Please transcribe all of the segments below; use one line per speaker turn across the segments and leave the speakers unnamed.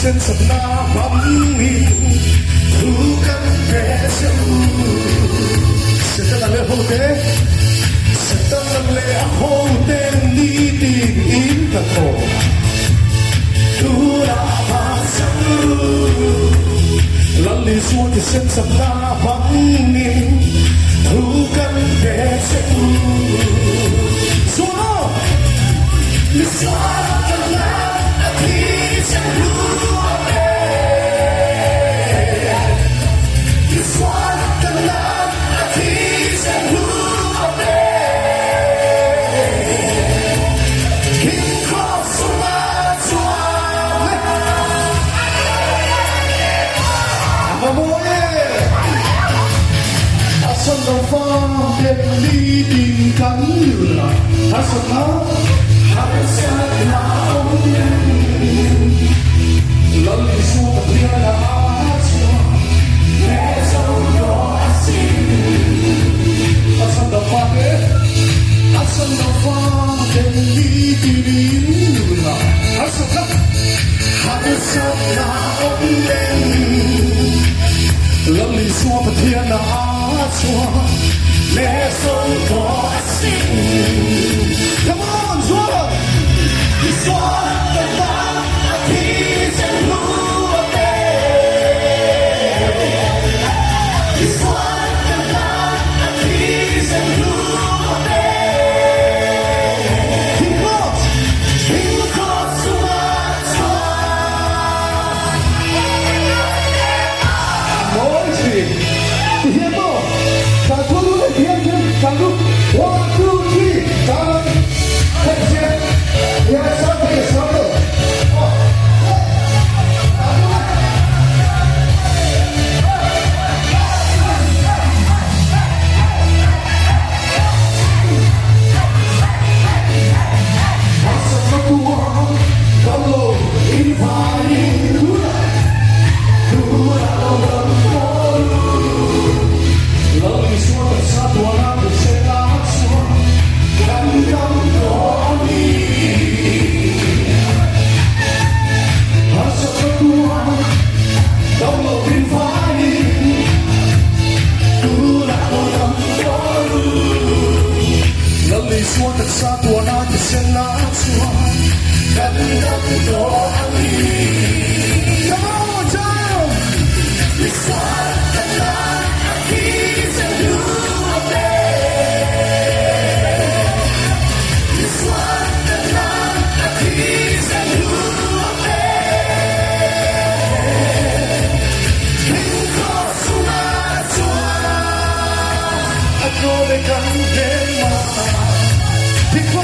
thisen chakna hmangin thu kan pe che u. Setana leh hote, Setana leh a hote nitin in ka thaw. Tunah phatsan ru. Lal Isua thisen chakna hmangin thu kan pe che u. Zuam aw! Misual kan la a thi chen hlu a pe. Misual kan la a thi chen hlu a pe. King Cross chunga chuan a va mawi e! A san lo fam ten ni tin kan nuna harsatna harsatna awm Lal Isua Pathian a chuan he zo tawh a sin. A san lo fate a san lo fate ni tin in nuna harsatna harsatna awm Lal Isua Pathian a chuan he zo tawh a sin. Come on, Zuala! Isua kan tan a thi chen hlu a pe. Isua kan tan a thi chen hlu a pe. King Cross, King Cross chunga chuan. Mawi thin. Ti hian maw? Kan thu lu leh ti hian hian kan lu one two three tan hei chian hian sang thei ka sang lo.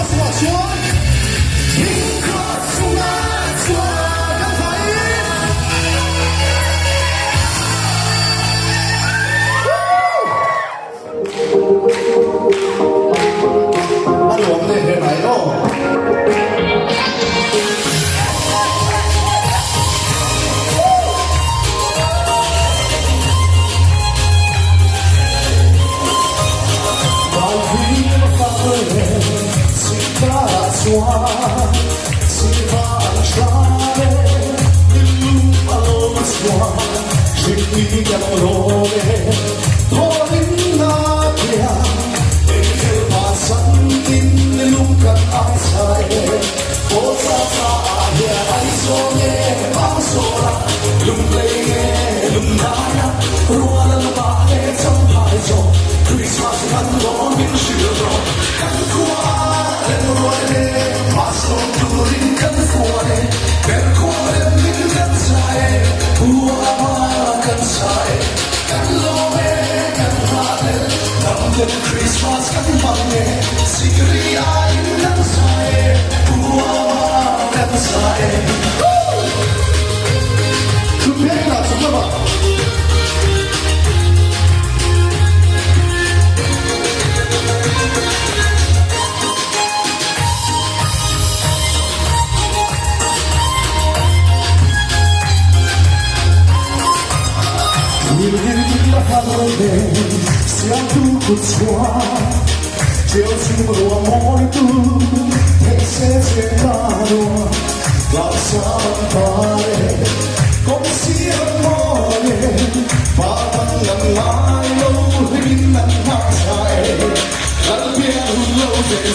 Come on, John! A nuam leh hle mai aw.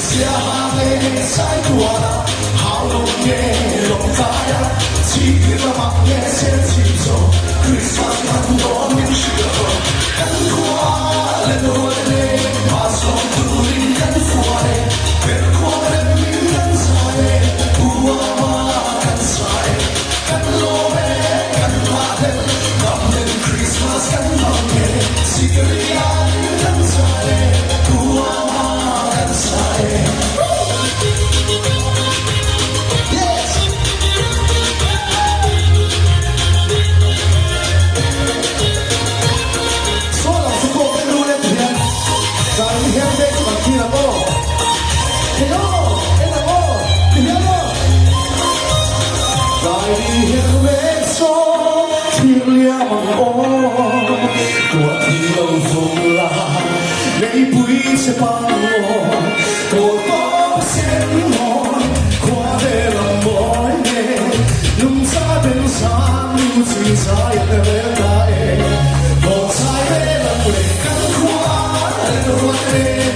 Siaha nge Saituala, Haulawng nge Lawngtlaia, Chhipphir lamah nge Serchhip zawk, Krismas hman dawn min hrilh rawh. Kan khua leh rual nen hmasawm turin kan fuan e, Perhkhuang remin kan zai e, U Ama kan sa e, kan lawm e, kan nghahhlelh, Damlen Krismas kan hmang e, Sikriain kan zai e, U Ama kan sa e. Yes! Saw lo chu kawk en rul en hian zai ni hian te chu kan thlir ang aw. Thei aw, en ang aw, ti hian aw. Zai ni hian mek saw thlir liam ang aw. Tuah thi lo vung la, leipui che pang aw. Kawl tawp sen mawi, khua ve lam mawi nge. Lungcha den san lu chi zai a rel ta e. Vawk chai ve lam leh kan khua en ruat e.